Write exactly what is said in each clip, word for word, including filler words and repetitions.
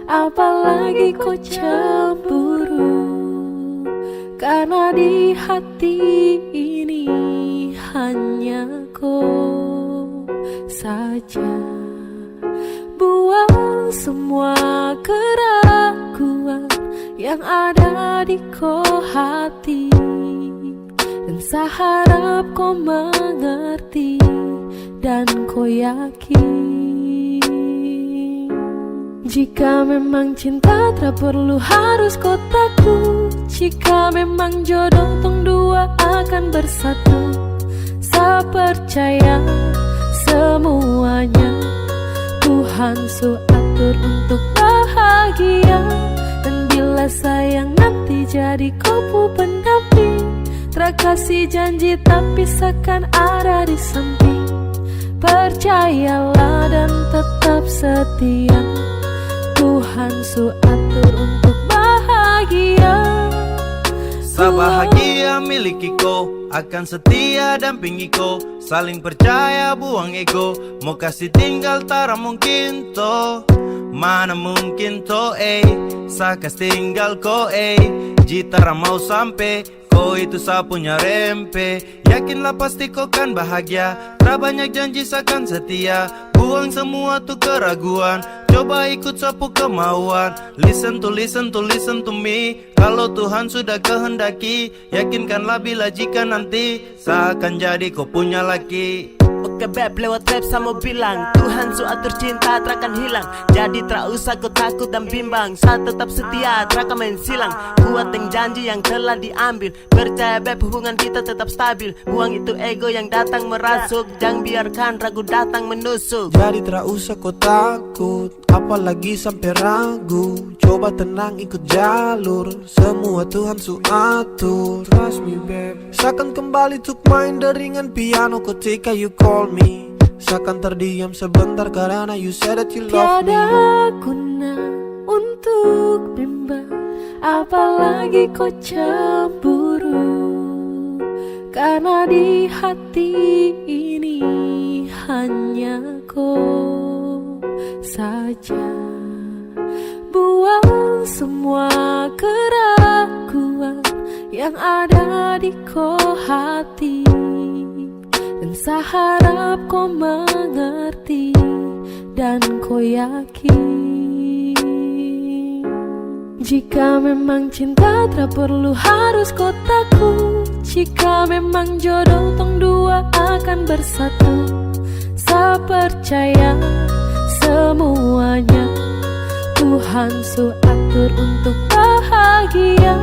Apalagi ko cemburu, karena di hati ini hanya ko saja. Buang semua keraguan yang ada di ko hati, dan sa harap ko mengerti dan ko yakin. Jika memang cinta, tra perlu harus ko takut. Jika memang jodoh, tong dua akan bersatu. Sa percaya semuanya Tuhan su atur untuk bahagia. Dan bila sayang nanti jadi ko pu pendamping, tra kasih janji tapi sa akan ada di samping. Percayalah dan tetap setia, Tuhan su atur untuk bahagia. Sa bahagia miliki ko, akan setia dampingi ko. Saling percaya buang ego, mo kasih tinggal tara mungkin to. Mana mungkin to, eh. Sa kas tinggal ko, eh. Ji tara mau sampe ko itu sa punya rempe. Yakinlah pasti ko kan bahagia. Tra banyak janji sa kan setia. Buang semua tu keraguan, coba ikut sa pu kemauan. Listen to, listen to, listen to me. Kalau Tuhan sudah kehendaki, yakinkanlah bila jika nanti sa akan jadi ko punya laki. Oke beb, lewat rap sa mau bilang, Tuhan su atur cinta tra akan hilang. Jadi tra usah ko takut dan bimbang. Sa tetap setia, tra akan main silang. Kuat deng janji yang telah diambil. Percaya beb, hubungan kita tetap stabil. Buang itu ego yang datang merasuk. Jang biarkan ragu datang menusuk. Jadi tra usah ko takut, apalagi sampe ragu. Coba tenang, ikut jalur, semua Tuhan su atur. Trust me beb. Sa akan kembali tuk main deringan piano ketika you call me. Sa akan terdiam sebentar karena you said that you love me. Tiada guna untuk bimbang, apalagi ko cemburu. Karena di hati ini hanya ko saja. Buang semua keraguan yang ada di ko hati. Dan sa harap ko mengerti dan ko yakin. Jika memang cinta, tra perlu harus ko takut. Jika memang jodoh, tong dua akan bersatu. Sa percaya semuanya Tuhan su atur untuk bahagia.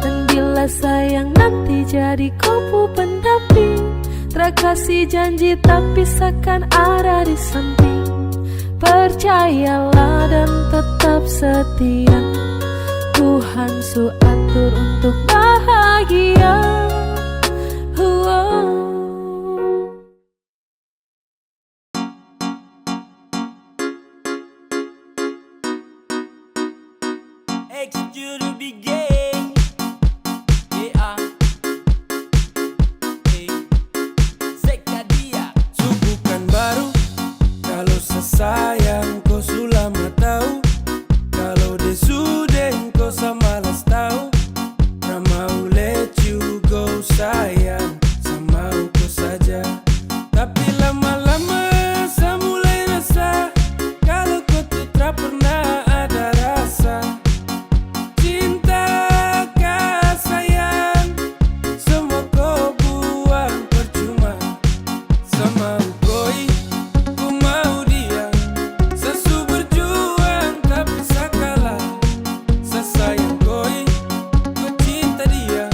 Dan bila sayang nanti jadi ko pu pendamping, tra kasih janji tapi sa akan ada di samping. Percayalah dan tetap setia, Tuhan su atur untuk bahagia. Wow. Execute begin. Yeah. Hey. Zekadia. Su bukan baru. Kalau sa sayang ko su lama tau. Kalau de su deng ko sa malas tau. Tra mau let you go sayang. Sa mau ko saja. Tapi lama-lama sa mulai rasa kalau ko tu tra pernah ada rasa. Cinta ka sayang, semua ko buang percuma. Sa mau koi, ko mau dia. Sa su berjuang tapi sa kalah. Sa sayang koi, ko cinta dia.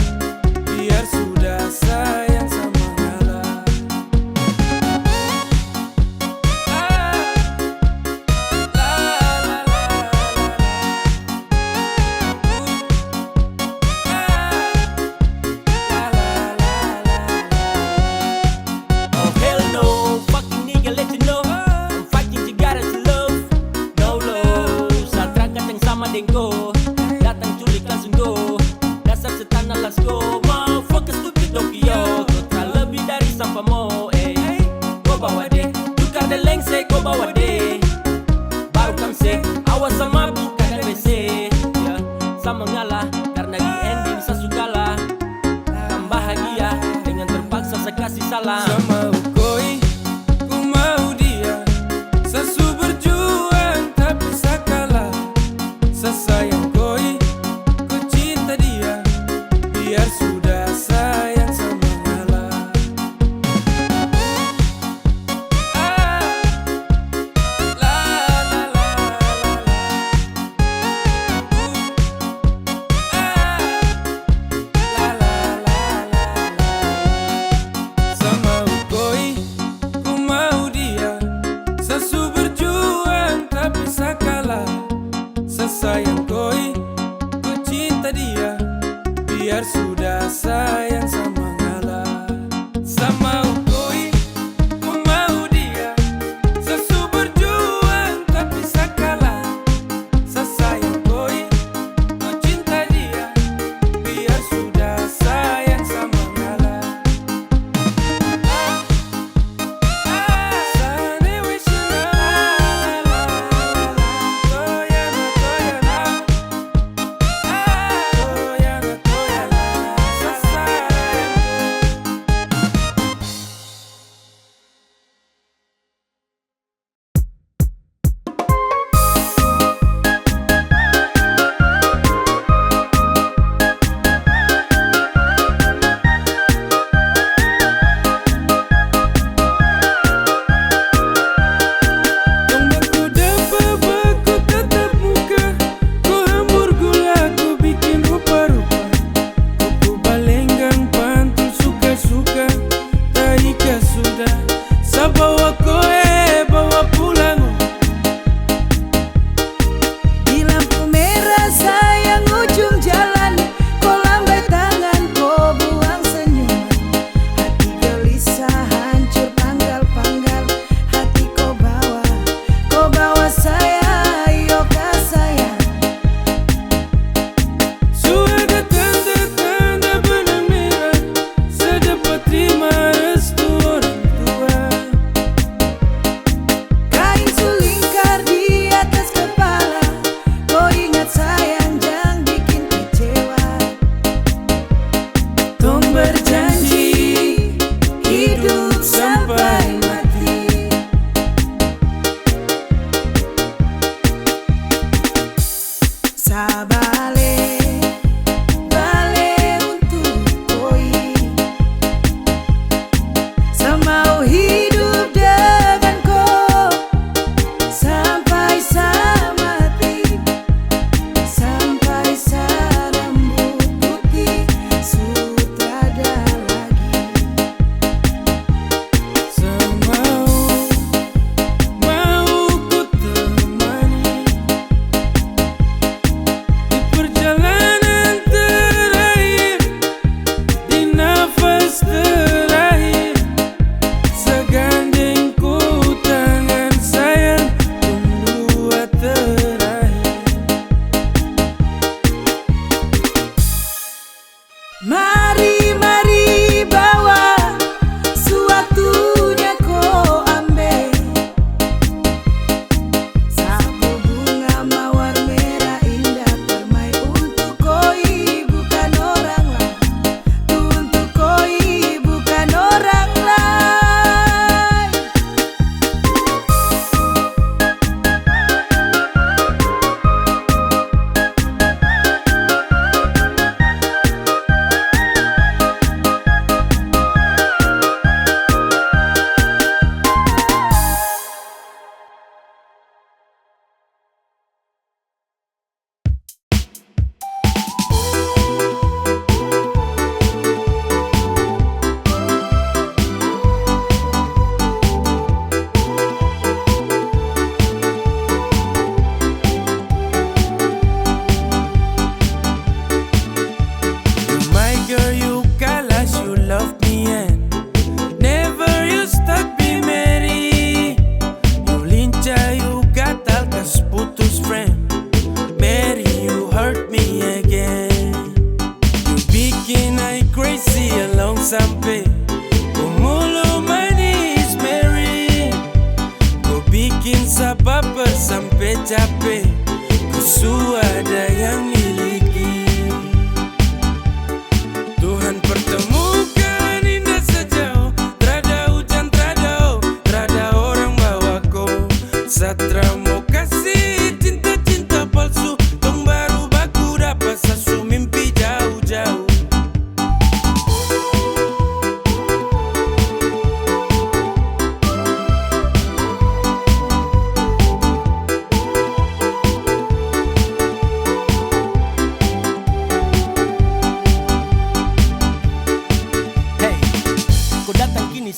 Biar sudah sayang sa mengalah. Oh hell no, fucking nigga, let you know I'm fucking cigarettes love. No low, sa tra kacang sama deng ko. Datang culik langsung go. Dasar setan alas go. Motherfucker stupid dong yo. Ko tra lebih dari sampah mo, eh. Ko bawa de, tukar de lengse, ko bawa de. Baru kam se, awas sa mabuk, kada mengalah, karena di ending sa su kalah. Tambah bahagia dengan terpaksa sa kasih salam. Sa mau koi, ku mau dia. Sa su berjuang tapi sa kalah. Sa sayang koi, ku cinta dia. Biar sudah sayang sa mengalah. Sa mau koi, ku mau dia. Sa su berjuang tapi sa kalah. Sa sayang koi, ku cinta dia. Biar sudah sayang sa mengalah. Sa mau koi, ku mau dia. Sa su berjuang tapi sa kalah. Sa sayang koi, ku cinta dia. Biar sudah sayang sa mengalah. Tong baku dapa, baku tatap muka. Ko hambur gula, ko bikin rupa-rupa. Ko pu balenggang pantul suka-suka. Taika sudah, sa bawa ko, eh, bawa pulang. Di lampu merah sayang ujung jalan, ko lambai tangan, ko buang senyum. Hati gelisah, hancur, panggal-panggal. Hati ko bawa, ko bawa saya, iyo ka sayang. Su ada tanda-tanda benang merah, sa dapat terima restu orang tua. Kain su lingkar di atas kepala, ko ingat sayang, jang bikin kecewa. Tong berjanji hidup sampai mati. Sa bale, bale untuk koi. Sa mau hidup dengan ko sampai sa mati, sampai sa rambut putih su tada lagi. Sa mau, mau ku temani di perjalanan terakhir, di nafas terakhir. Sa gandeng ko tangan sayang, tong dua terakhir. Mari, mari bawa, sewaktunya ko ambil. Sa pu bunga mawar merah indah, permai untuk koi, bukan orang lain. Untuk koi, bukan orang lain.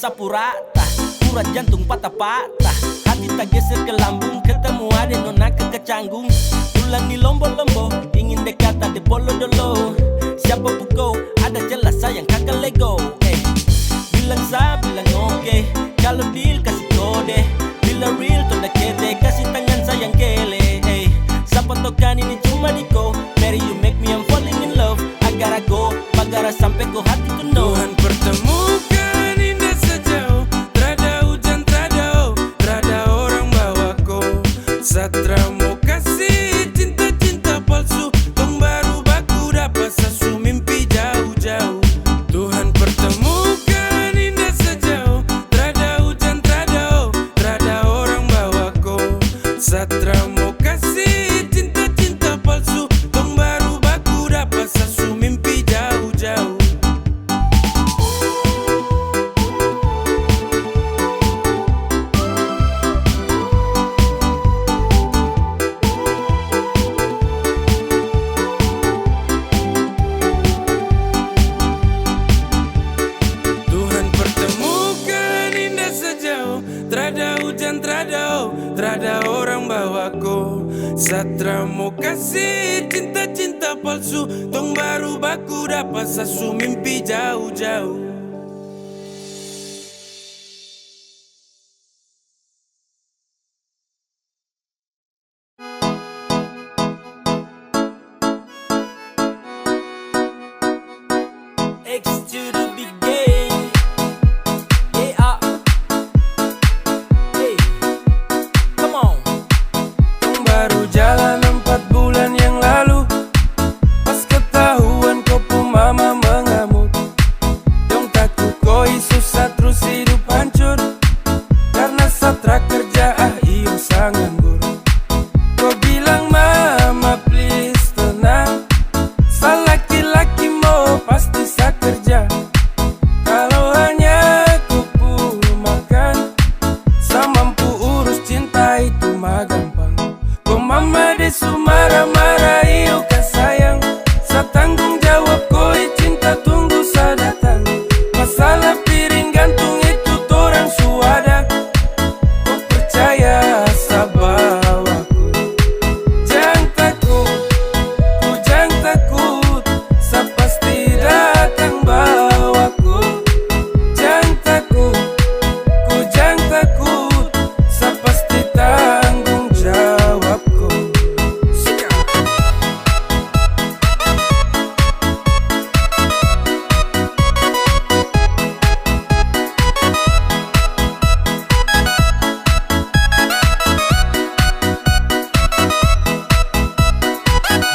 Sapu rata, urat jantung patah-patah. Hati tak geser ke lambung, ketemu ade nona ke kecanggung. Pulang di lombo-lombo, ingin dekat ade bolo dolo. Siapa pukau, ada jelas sayang kakak lego. Eh, bilang sa, bilang oke. Kalau deal kasih kode, bila real tong dakete, kasih tangan sayang kele. Eh, sapa tokan ini cuma di ko. Mary, you make me, I'm falling in love. Agar aku, bagara sampe ko hati ku no. Tuhan pertemukan indah sejauh, trada hujan, trada, oh, trada orang bawa ko. Satra mo kasih cinta-cinta palsu, tong baru baku dapa sasu mimpi jauh-jauh. Tuhan pertemukan indah sejauh, trada hujan, trada, oh, trada orang bawa ko. Satra mo kasih cinta-cinta palsu, tong baru baku dapa sasu mimpi jauh-jauh. Tuhan pertemukan indah sejauh, trada hujan, trada, oh, trada orang bawa ko. Satra mo kasih cinta-cinta palsu, tong baru baku dapa sasu mimpi jauh-jauh. X to the big game. Yeah. Hey. Come on. Dong baru jalan empat bulan yang lalu. Pas ketahuan ko pu mama mengamuk, dong taku koi susah trus hidup hancur. Karena satra kerja, ah, iyo sa nganggur. Ko bilang, "Mama, please tenang. Sa laki-laki mo, pasti sa kerja. Kalau hanya ko pu makan, sa mampu urus, cinta itu ma gampang." Ko mama de su marah-marah, iyo ka sayang. Sa tanggung jawab koi cinta, tunggu sa datang. Masalah piring gantung itu torang su ada. Ko percaya sa bawa ko. Jang takut, ko jang takut, sa pasti datang bawa ko. Jang takut, ko jang takut, sa pasti tanggung jawab ko.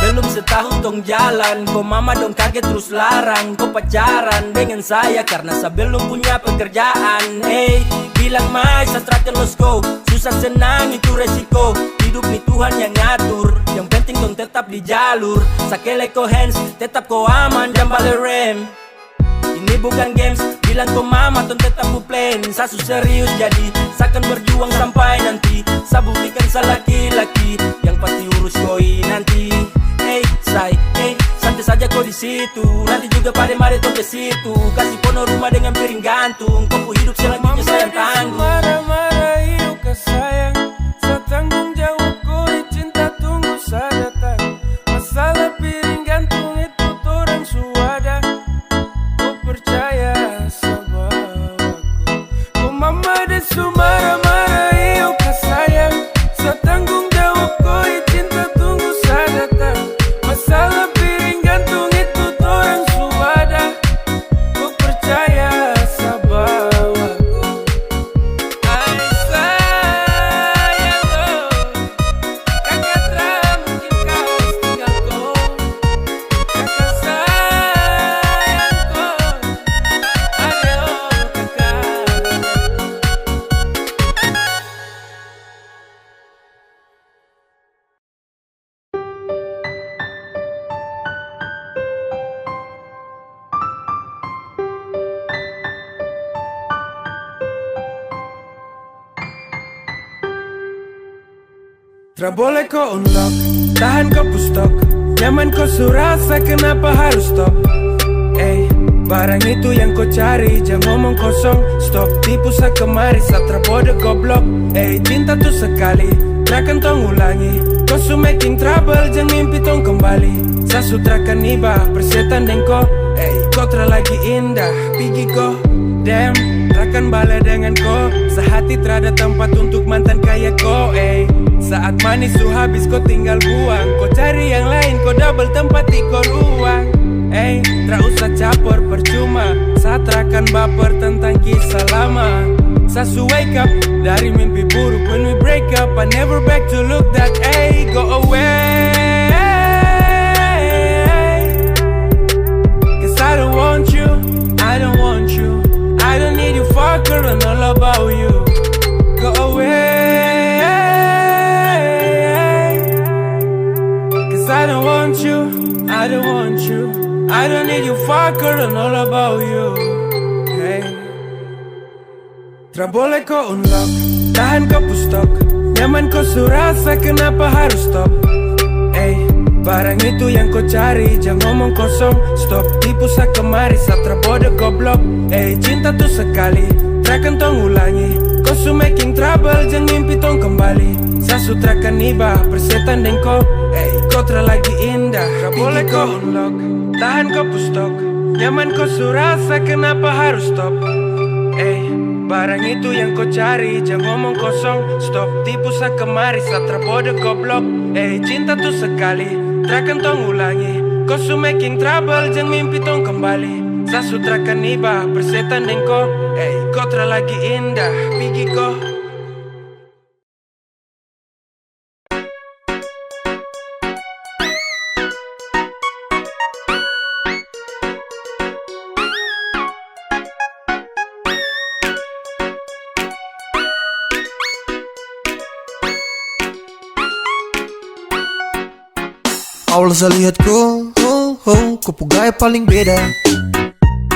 Belum setahun tong jalan, ko mama dong kaget trus larang ko pacaran dengan saya karena sa belum punya pekerjaan. Hey, bilang mai sa trakan los go, susah senang itu resiko. Hidup ni Tuhan yang ngatur, yang penting tong tetap di jalur. Sa kele ko hands, tetap ko aman, jang bale rem. Ini bukan games, bilang ko mama tong tetap ku plan. Sa su serius jadi, sa akan berjuang sampai nanti. Sa buktikan sa laki-laki yang pasti urus koi nanti. Hey, say, hey, santai saja ko di situ. Nanti juga pade mari tong ke situ. Kasih pono rumah dengan piring gantung. Ko pu hidup selanjutnya saya yang tanggung. Marah-marah, iyo ka sayang. Sa tanggung jawab koi cinta, tunggu sa datang. Masalah piring gantung itu torang su ada. Ko percaya sa bawa ko. Ko mama de su marah-marah, iyo ka sayang. Sa tanggung jawab koi cinta, tunggu sa datang. Masalah piring gantung itu torang su ada. Ko percaya sa bawa ko. Ai sayang ko. Kaka tra mungkin kas tinggal ko. Kaka sayang ko. Ade o kaka. Tra boleh ko unlock, tahan ko pu stok. Nyaman ko su rasa, kenapa harus stop? Ey, Barang itu yang ko cari, jang ngomong kosong. Stop tipu sa kemari, satra bodoh goblok. Ei, cinta tu sekali, trakan tong ulangi. Ko su making trouble, jang mimpi tong kembali. Sa su trakan iba, persetan deng ko. Ei, ko tra lagi indah, pigi ko. Damn, trakan bale dengan ko. Sahati trada tempat untuk mantan kaya ko, ei. Saat manis su habis, ko tinggal buang. Ko cari yang lain, ko double tempat di ko ruang. Ei, tra usah caper, percuma. Sa trakan baper tentang kisah lama. Sa su wake up dari mimpi buruk when we break up. I never back to look that, ei, go away. Cause I don't want you, I don't want you. I don't need you, fucker, and all about you. Go away. Cause I don't want you, I don't want you. I don't need you, fucker, and all about you. Hey. Tra boleh ko unlock, tahan ko pu stok. Nyaman ko su rasa, kenapa harus stop? Ey, barang itu yang ko cari, jang ngomong kosong. Stop tipu sa kemari, satra bodoh goblok. Ey, cinta tu sekali, trakan tong ulangi. Ko su making trouble, jang mimpi tong kembali. Sa su trakan iba, persetan deng ko. Ey, ko tra lagi indah, tra boleh ko unlock. Tahan ko pu stok, nyaman ko su rasa, kenapa harus stop? Ey, barang itu yang ko cari, jang ngomong kosong. Stop tipu sa kemari, satra bodoh goblok. Ey, cinta tu sekali, trakan tong ulangi. Ko su making trouble, jang mimpi tong kembali. Sa su trakan iba, persetan deng ko. Ey, ko tra lagi indah, pigi ko. Awal sa lihat ko, oh, oh, ko pu gaya paling beda.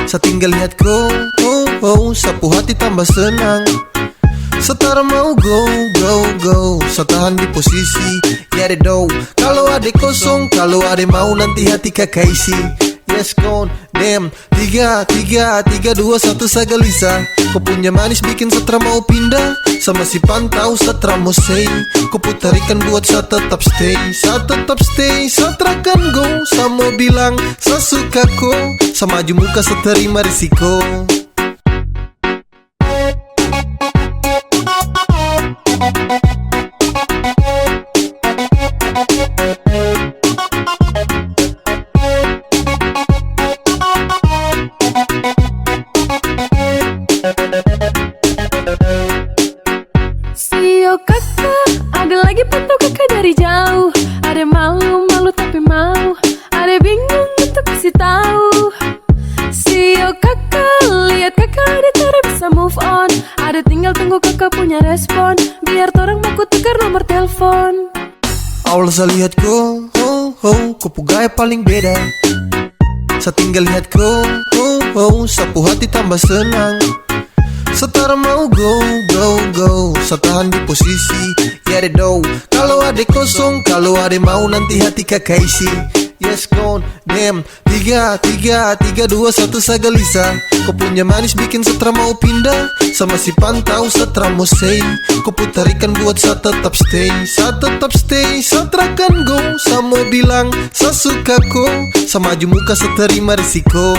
Sa tinggal lihat ko, oh, oh, sa pu hati tambah senang. Sa tra mau go, go, go. Sa tahan di posisi, ya de do. Kalo ade kosong, kalo ade mau, nanti hati kaka isi. Yes, gone, damn. Tiga, tiga, tiga, dua, satu, sa gelisah. Ko punya manis bikin sa tra mau pindah. Sa masih pantau, sa tra mau say. Ko pu tarikan buat sa tetap stay. Sa tetap stay, sa trakan go. Sa mau bilang, sa suka ko. Sa maju muka, sa terima risiko. Sio kaka, ada lagi pantau kaka dari jauh. Ada malu, malu tapi mau. Ada bingung untuk kasih tahu. Sio kaka, lihat kaka ada cara bisa move on. Ada tinggal tunggu kaka punya respon. Biar torang baku tukar nomor telepon. Awal sa lihat ko, ho, ho, ko pu gaya paling beda. Sa tinggal lihat ko, ho, ho, sa pu hati tambah senang. Sa tra mau go, go, go. Sa tahan di posisi, ya de do. Kalo ade kosong, kalo ade mau, nanti hati kaka isi. Yes, gone, damn. Tiga, tiga, tiga, dua, satu, sa gelisah. Ko punya manis bikin sa tra mau pindah. Sa masih pantau, sa tra mau say. Ko pu tarikan buat sa tetap stay. Sa tetap stay, sa trakan go. Sa mau bilang, sa suka ko. Sa maju muka, sa terima risiko.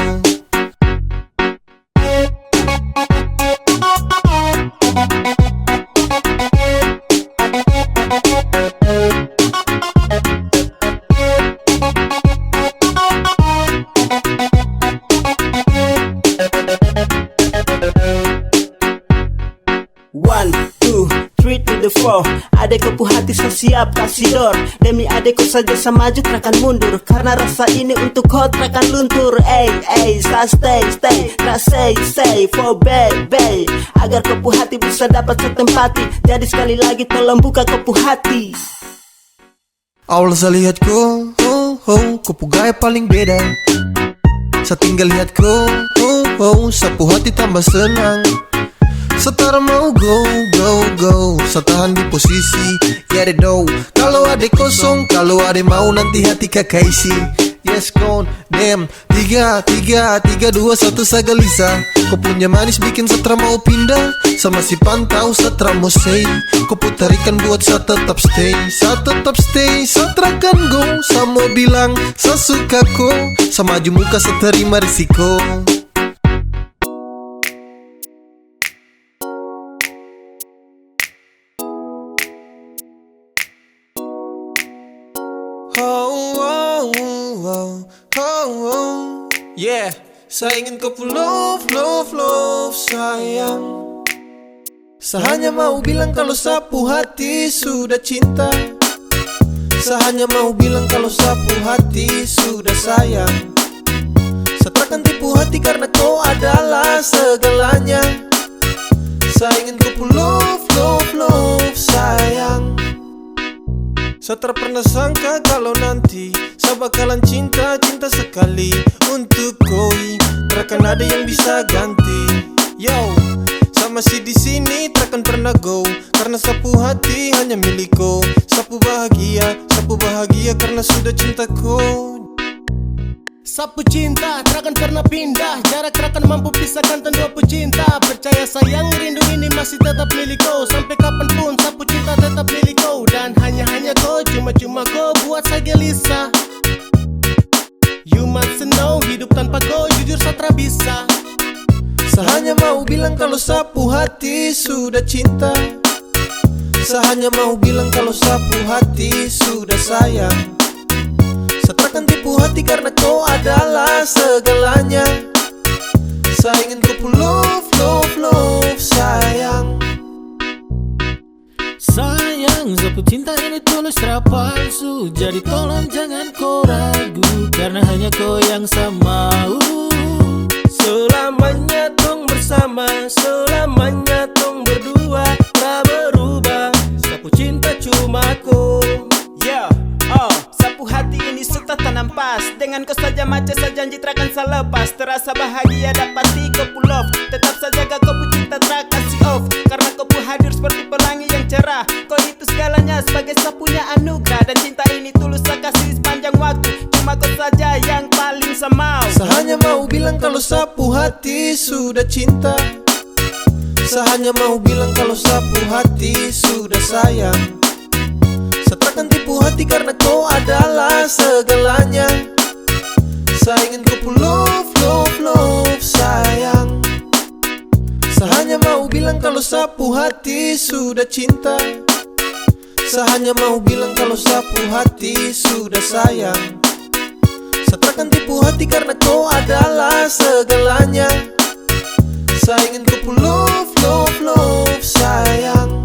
One, two, three to the four. Ade ko pu hati sa siap kasih dor. Demi ade ko saja sa maju trakan mundur. Karena rasa ini untuk ko trakan luntur. Ey, ey, sa stay, stay. Tra say, say, for baby. Agar ko pu hati bisa dapat sa tempati. Jadi sekali lagi tolong buka ko pu hati. Awal sa lihat ko, ho, ho, ko pu gaya paling beda. Sa tinggal lihat ko, ho, ho, sa pu hati tambah senang. Sa tra mau go, go, go. Sa tahan di posisi, ya de do. Kalo ade kosong, kalo ade mau, nanti hati kaka isi. Yes, Skon, dem, tiga, tiga, tiga, dua, satu, sa gelisah. Ko punya manis bikin sa tra mau pindah. Sa masih pantau, sa tra mau say. Ko putarikan buat sa tetap stay. Sa tetap stay, sa tra akan go. Sa mau bilang, sa suka ko. Sa maju muka, sa terima risiko. Oh, oh, oh, oh, oh, oh. Yeah, sa ingin ko pu love, love, love, sayang. Sa hanya mau bilang kalau sa pu hati sudah cinta. Sa hanya mau bilang kalau sa pu hati sudah sayang. Sa tra akan tipu hati karena ko adalah segalanya. Sa ingin ko pu love, love, love, sayang. Sa tra pernah sangka kalau nanti sa bakalan cinta, cinta sekali untuk koi. Tra akan ada yang bisa ganti. Yo, sa masih di sini, tra akan pernah go. Karena sa pu hati hanya milik ko. Sa pu bahagia, sa pu bahagia karena sudah cinta ko. Sa pu cinta tra akan pernah pindah. Jarak tra akan mampu pisahkan tong dua pu cinta. Percaya sayang, rindu ini masih tetap milik ko. Sampai kapanpun sa pu cinta tetap milik ko. Dan hanya-hanya ko, cuma-cuma ko buat sa gelisah. You must know, hidup tanpa ko jujur sa tra bisa. Sa hanya mau bilang kalau sa pu hati sudah cinta. Sa hanya mau bilang kalau sa pu hati sudah sayang. Sa tra akan tipu hati karena ko adalah segalanya. Sa ingin ko pu love, love, love, sayang. Sayang, sa pu cinta ini tulus, tra palsu. Jadi tolong jangan ko ragu, karena hanya ko yang sa mau. Selamanya tong bersama, selamanya tong berdua, tra berubah. Sa pu cinta cuma ko. Yeah, oh, sa pu hati ini su ta tanam pas. Dengan ko saja mace, sa janji tra akan sa lepas. Terasa bahagia dapati ko pu love. Tetap sa jaga ko pu cinta, tra kasih off. Karena ko pu hadir seperti pelangi yang cerah. Ko itu segalanya sebagai sa punya anugerah. Dan cinta ini tulus sa kasih sepanjang waktu. Cuma ko saja yang paling sa mau. Sa hanya mau bilang kalau sa pu hati sudah cinta. Sa hanya mau bilang kalau sa pu hati sudah sayang. Sa tra akan tipu hati karena ko adalah segalanya. Sa ingin ko pu love, love, love, sayang. Sa hanya mau bilang kalau sa pu hati sudah cinta. Sa hanya mau bilang kalau sa pu hati sudah sayang. Sa tra akan tipu hati karena ko adalah segalanya. Sa ingin ko pu love, love, love, sayang.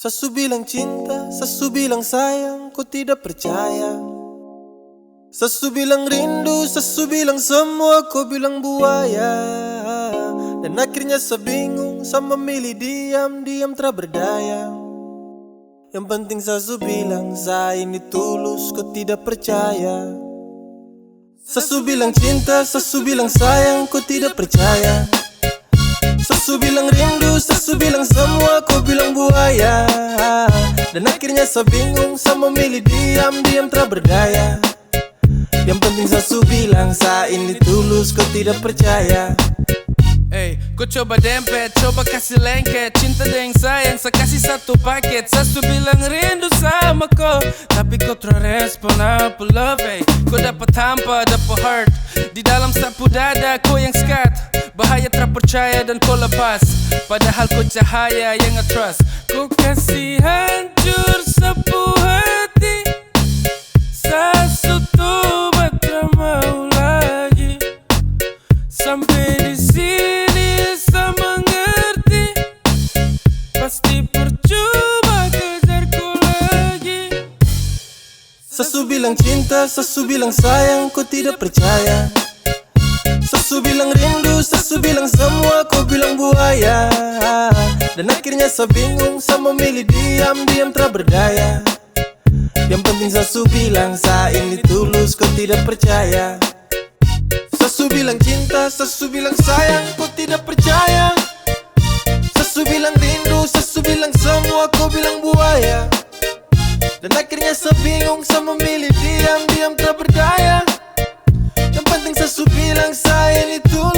Sa su bilang cinta, sa su bilang sayang, ko tidak percaya. Sa su bilang rindu, sa su bilang semua, ko bilang buaya. Dan akhirnya sa bingung, sa memilih diam, diam tra berdaya. Yang penting sa su bilang, sa ini tulus, ko tidak percaya. Sa su bilang cinta, sa su bilang sayang, ko tidak percaya. Sa su bilang rindu, sa su bilang semua, ko bilang buaya. Dan akhirnya sa bingung, sa memilih diam, diam tra berdaya. Yang penting sa su bilang, sa ini tulus, ko tidak percaya. Ey, ko coba dempet, coba kasih lengket. Cinta deng sayang, sa kasih satu paket. Sa su bilang rindu sama ko, tapi ko tra respon apa love, ey. Ko dapat hampa, dapat heart. Di dalam sa pu dada, ko yang skat. Bahaya, tra percaya dan ko lepas. Padahal ko cahaya yang I trust. Ko kasih hancur sa pu hati. Sa su tobat, tra mau lagi. Sampai di sini sa mengerti, pasti percuma kejar ko lagi. Sa su bilang cinta, sa su bilang sayang, ko tidak percaya. Sa su bilang rindu, sa su bilang semua, ko bilang buaya. Dan akhirnya sa bingung, sa memilih diam, diam tra berdaya. Yang penting sa su bilang, sa ini tulus, ko tidak percaya. Sa su bilang cinta, sa su bilang sayang, ko tidak percaya. Sa su bilang rindu, sa su bilang semua, ko bilang buaya. Sa bingung, sa memilih diam, diam tak berdaya. Yang penting sa su bilang sa ini tuh